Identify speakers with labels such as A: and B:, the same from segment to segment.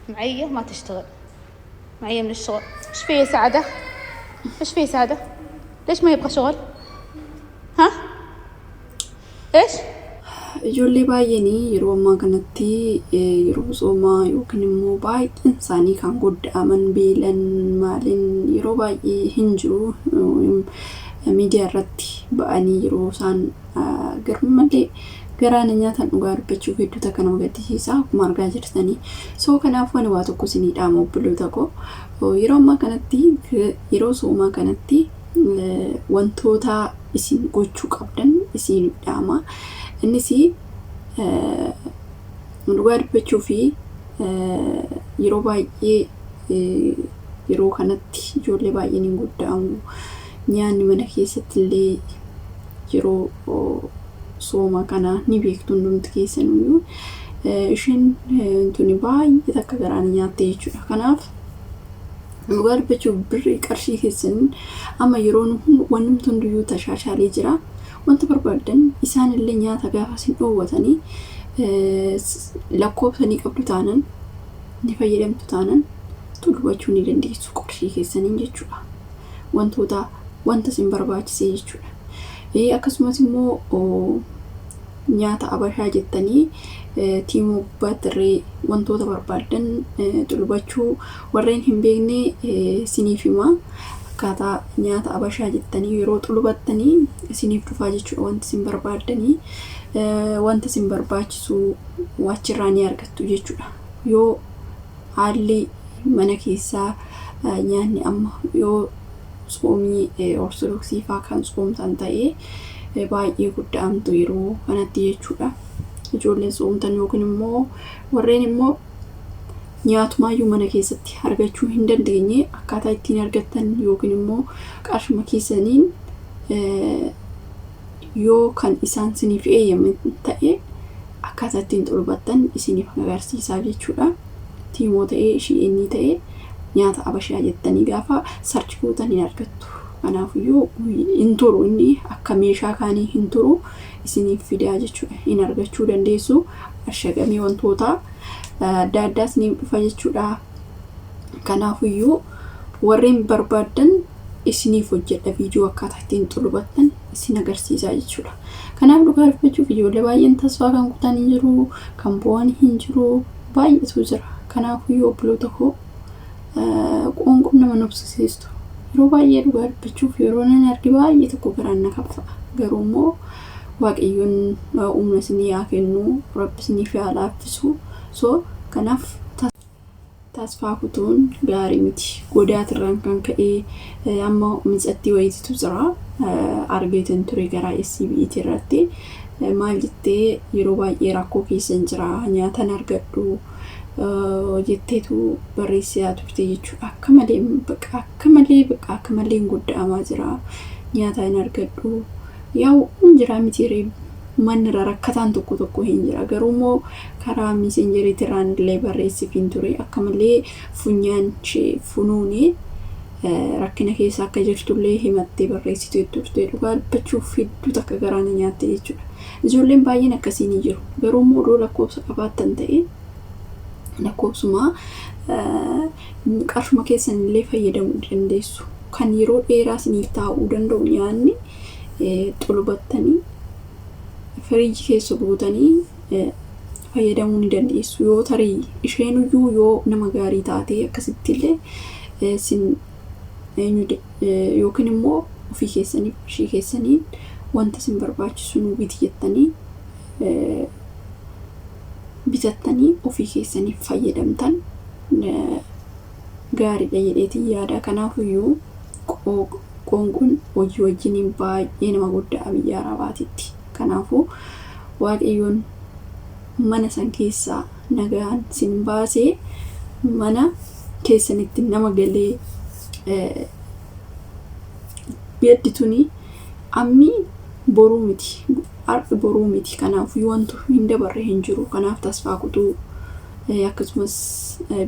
A: معية ما تشتغل، معية من الشغل. ايش فيه يا سعادة؟ ايش فيه سعادة؟ ليش ما يبغى شغل؟ ها؟ ايش؟
B: Ijoollee baay'een yeroo ammaa kanatti yeroo soomaa yookiin immoo baay'een isaanii kan godda'aman beelan maaliin yeroo baay'ee hin jiru miidiyaa irratti ba'anii yeroo isaan garmalee garaa na nyaatan dhugaa dubbachuuf hedduu takka nama gaddisiisa akkuma argaa jirtanii. So kanaaf ani waa tokko isinii dhaama obboloota koo, yeroo ammaa kanatti yeroo soomaa kanatti wantoota isin gochuu qabdan isin dhaama. Innis dhugaa dubbachuu fi yeroo baay'ee yeroo kanatti ijoollee baay'een hin godda'amu. Nyaanni mana keessatti illee yeroo sooma kana ni beektu hundumti keessanuyyuu. Isheen tuni baay'ee takka garaa na nyaatte jechuudha. Kanaaf dhugaa dubbachuuf birrii qarshii keessaniin amma yeroon wanti hundiyyuu tashaashaalee jira. Wanta barbaaddan isaan illee nyaata gaafa isin dhoowwatanii lakkoofsanii qabdu taanan ni fayyadamtu taanan xulubachuu ni dandeessu qarshii keessaniin jechuudha. Wantoota wanta isin barbaachise jechuudha. Akkasumas immoo nyaata abashaa jettanii tiimoo gubbaatti irree wantoota barbaaddan xulubachuu warreen hin beekne isiniif hima. Akkaataa nyaata abashaa jettanii yeroo xulubattanii isiniif dhufaa jechuudha wanti isin barbaaddanii wanta isin barbaachisu achirraa ni argattu jechuudha. Yoo haalli mana keessaa nyaanni amma yoo tsoomii ortodoksii faa kan tsoomtan ta'ee baay'ee gudda'amtu yeroo kanatti jechuudha. Ijoolleen tsoomtan yookiin immoo warreen immoo nyaatumaayyuu mana keessatti argachuu hin dandeenye akkaataa ittiin argattan yookiin immoo qarshuma keessaniin yoo kan isaan isiniif eeyyaman ta'e akkaataa ittiin xulubattan isiniif agarsiisaa jechuudha. Tiimoo ta'ee ishii ta'ee nyaata abashaa jettanii gaafa search gootan hin argattu. Kanaafiyyuu hin turu, inni akka meeshaa kaanii hin turu, isiniif fidaa jechuudha. Hin argachuu dandeessu. Ashagamee wantoota adda addaa isiniif dhufa jechuudha. Kanaafiyyuu warreen barbaaddan isiniif hojjedha, viidiyoo akkaataa ittiin xulubattan isin agarsiisaa jechuudha. Kanaaf dhugaa dubbachuuf ijoollee baay'een tasfaa kan kutan hin jiru, kan bo'an hin jiru, baay'eetu jira. Kanaafiyyuu obboloota koo, qoonqoon nama nobsisiistu. Yeroo baay'ee dhugaa dubbachuuf yeroo nan arge baay'ee tokko garaan na kaffa'a. Garuu immoo Waaqayyoon humna isinii haa kennu, Rabbi isiniif haa laaffisu. So kanaaf tasfaa kutuun gaarii miti. Godaatirraan kan ka'e amma micattii wayiitu jira. Argeetan ture garaa SCBT irratti. Maal jettee, yeroo baay'ee rakkoo keessan jira, nyaatan argadhu jetteetu barreessaa turte jechuudha. Akka malee bakka akka malee bakka akka malee hin gudda'amaa jira. Nyaata hin argadhu. Yaa'u hin jira miti manni rakkataan tokko tokko hin jira. Garuu immoo karaa Messengeriitirraan illee barreessifiin ture. Akka malee funyaan ishee funuunee rakkina keessa akka jirtullee himattee barreessitee turte. Dhugaa dubbachuuf hedduu takka garaa na nyaatte jechuudha. Ijoolleen baay'een akkasii ni jiru. Garuu immoo odoo lakkoofsa qabaattan ta'e lakkoofsuma qarshuma keessan illee fayyadamuu dandeessu. Kan yeroo dheeraa isiniif taa'uu danda'u nyaanni xulubattanii firiijii keessa guutanii fayyadamuu ni dandeessu. Yoo tarii isheen iyyuu yoo nama gaarii taate akkasitti illee isin yookiin immoo ofii keessanii ishee keessaniin wanta isin barbaachisu nu biti jettanii bitattanii ofii keessaniif fayyadamtan gaariidha jedheetiin yaada. Kanaafiyyuu qoonqoon hojii wajjiniin baay'ee nama guddaa biyya Arabaatitti. Kanaafuu Waaqayyoon mana san keessaa nagaan sin baasee mana keessanitti nama galee gaddi tuni ammi boruu miti, har'i boruu miti. Kanaafuu wanti hin dabarre hin jiru. Kanaaf tasfaa kutuu akkasumas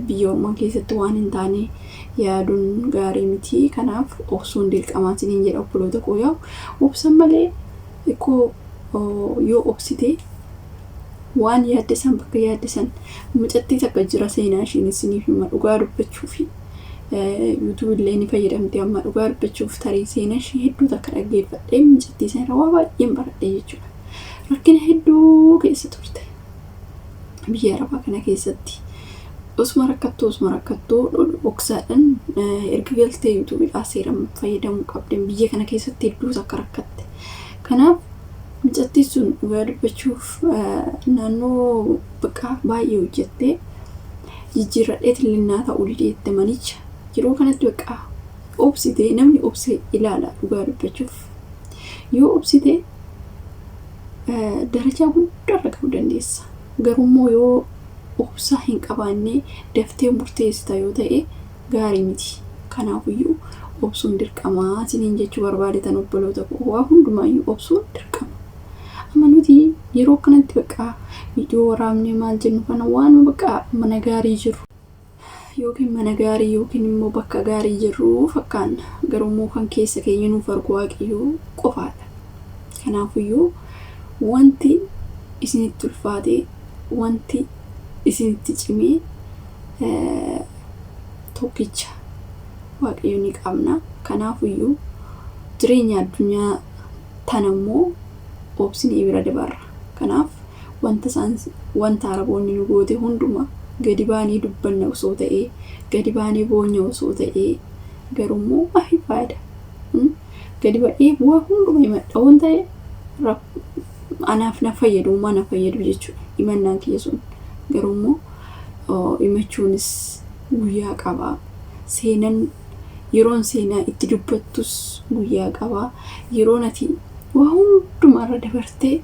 B: biyya ormaa keessatti waan hin taane yaaduun gaarii miti. Kanaaf obsuun dirqamaa isiniin jedha obboloota koo. Yaa'u obsan malee koo yoo obsite Waan yaadde san bakka yaadde san mucattii takka jira seenaa ishiin isiniif hima dhugaa dubbachuu fi YouTube illee ni fayyadamte amma dhugaa dubbachuuf tarii seenaa ishii hedduu takka dhaggeeffadhee mucattii sana irraa waa baay'een baradhee jechuudha. Rakkina hedduu keessa turte. Biyya Arabaa kana keessatti osuma rakkattuu osuma rakkattuu dhoksaadhaan erga galtee YouTubeidhaa seeraan fayyadamuu qabde biyya kana keessatti hedduu takka rakkatte. Kanaaf mucattiin sun dhugaa dubbachuuf naannoo bakka baay'ee hojjettee jijjiirradhee tillinnaa ta'uu dideette manicha yeroo kanatti bakka obsitee namni obsee ilaala dhugaa dubbachuuf yoo obsite darajaa guddaarra gahuu dandeessa. Garuummoo yoo obsa hin qabaanne daftee murteessita yoo ta'e gaarii miti. Kanaafiyyuu obsuun dirqamaa isiniin jechuu barbaadetan obboloota koo waa hundumaayyuu obsuun dirqama. Amma nuti yeroo kanatti bakka viidiyoo waraabnee maal jennu kana waan bakka mana gaarii jiru yookiin mana gaarii yookiin immoo bakka gaarii jirru fakkaanna. Garuummoo kan keessa keenya nuuf argu Waaqayyoo qofaadha. Kanaafiyyuu wanti isinitti ulfaate wanti isinitti cimee tokkicha Waaqayyo ni qabna. Kanaafiyyuu jireenya addunyaa tana immoo obsinee bira dabarra. Kanaaf wanta isaan wanta Araboonni nu goote hunduma gadi baanee dubbanna osoo ta'ee gadi baanee boonya osoo ta'ee garuu maal faayida? Gadi ba'ee bu'aa hunduma himadha waan ta'e anaaf na fayyadu uumaa na fayyadu jechuudha. Himannaan kiyya sun garuu immoo himachuunis guyyaa qaba. Seenan yeroon seenaa itti dubbattus guyyaa qaba. Yeroon ati waa hundumarra dabartee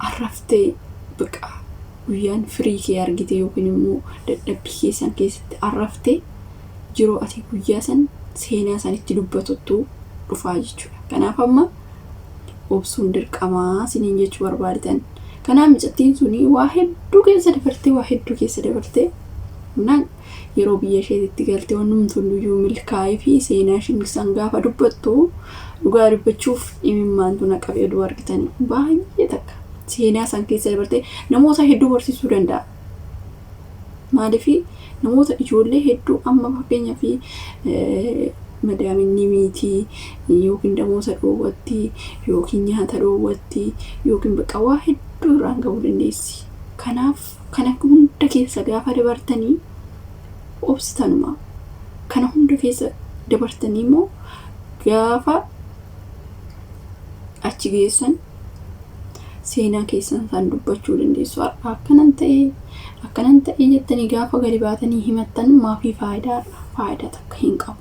B: arraftee baqa guyyaan firii kee argite yookiin immoo dadhabbii keessan keessatti arraftee yeroo ati guyyaa san seenaa san itti dubbatuttu dhufaa jechuudha. Kanaaf amma obsuun dirqamaa isiniin jechuu barbaadetan. Kanaaf mucattiin suni waa hedduu keessa dabartee waa hedduu keessa dabartee naan yeroo biyya isheetitti galtee wantumti hundiyyuu milkaa'ee fi seenaa ishiin san gaafa dubbattu dhugaa dubbachuuf imimmaantu na qabee oduu argitanii baay'ee takka seenaa san keessa dabartee namoota hedduu barsiisuu danda'a. Maaliif namoota ijoollee hedduu amma fakkeenyaaf madaaminni miitii yookiin damoota dhoowwatti yookiin nyaata dhoowwatti yookiin bakka waa hedduu irraan gahuu dandeessi. Kanaaf kana hunda keessa gaafa dabartanii obsitanuma. Kana hunda keessa dabartanii immoo gaafa achi geessan seenaa keessan san dubbachuu dandeessu. Har'a akkanan ta'e akkanan ta'e jettanii gaafa gadi baatanii himattan maafii faayidaa faayidaa takka hin qabu.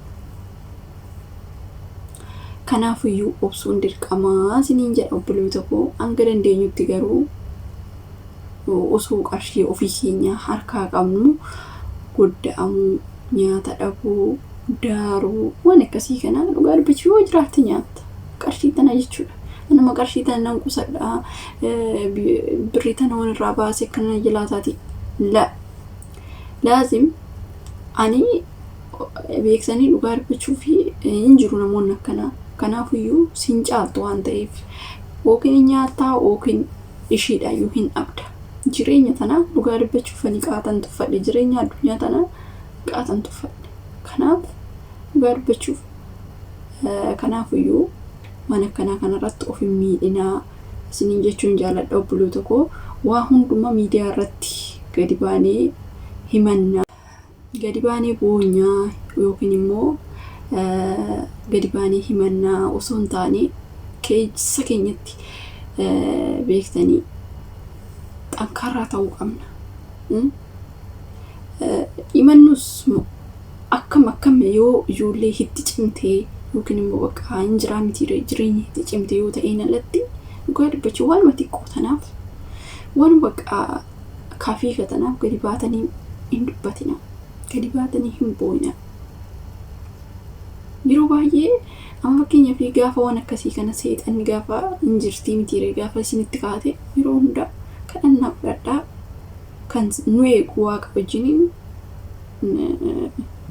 B: Kanaafiyyuu obsuun dirqamaa isiniin jedha obboloota koo hanga dandeenyutti garuu osoo qarshii ofii keenya harkaa qabnu godda'amuu, nyaata dhabuu, daaruu waan akkasii kana dhugaa dubbachuu yoo jiraatte nyaatta. Qarshii tana jechuudha. Nama qarshii tana nan qusadhaa birrii tana waan irraa baasee akkana jalaa taati. La laazim ani beeksanii dhugaa dubbachuu fi hin jiru namoonni akkanaa. Kanaafiyyuu siin caaltu waan ta'eef yookiin nyaattaa yookiin ishiidhaayyuu hin dhabda. Jireenya tana dhugaa dubbachuuf ani qaatan tuffadhe. Jireenya addunyaa tana qaatan tuffadhe. Kanaaf dhugaa dubbachuuf kanaafiyyuu waan akkanaa kanarratti of hin miidhinaa isiniin jechuun jaaladha obboloota koo waa hunduma miidiyaa irratti gadi baanee himannaa. Gadi baanee boonyaa yookiin immoo gadi baanee himannaa osoo hin taane keessa keenyatti beektanii xankaarraa ta'uu qabna. Himannus akkam akkam yoo ijoollee itti cimtee yookiin immoo bakka hin jiraa miti jireenya itti cimte yoo ta'een alatti dhugaa dubbachuu waanuma xiqqoo tanaaf waan bakka kafiifa tanaaf gadi baatanii hin dubbatina. Gadi baatanii hin boo'ina. Yeroo baay'ee amma fakkeenyaaf gaafa waan akkasii kana seexanni gaafa hin jirtii mitiiree gaafa isinitti kaate yeroo hundaa kadhannaa godhadhaa kan nu eegu waaqa wajjiniin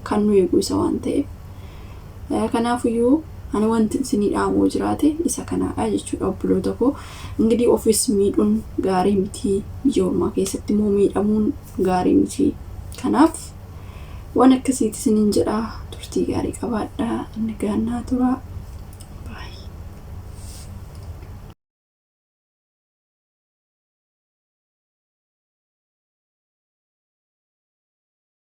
B: kan nu eegu isa waan ta'eef. Kanaafiyyuu Ani wanti isinii dhaamuu jiraate isa kanaadha jechuudha obboloota koo. Ingidihi ofis miidhuun gaarii miti, biyya ormaa keessatti immoo miidhamuun gaarii miti. Kanaaf waan akkasiiti isiniin jedha, turtii gaarii qabaadhaa, nagaan naa turaa.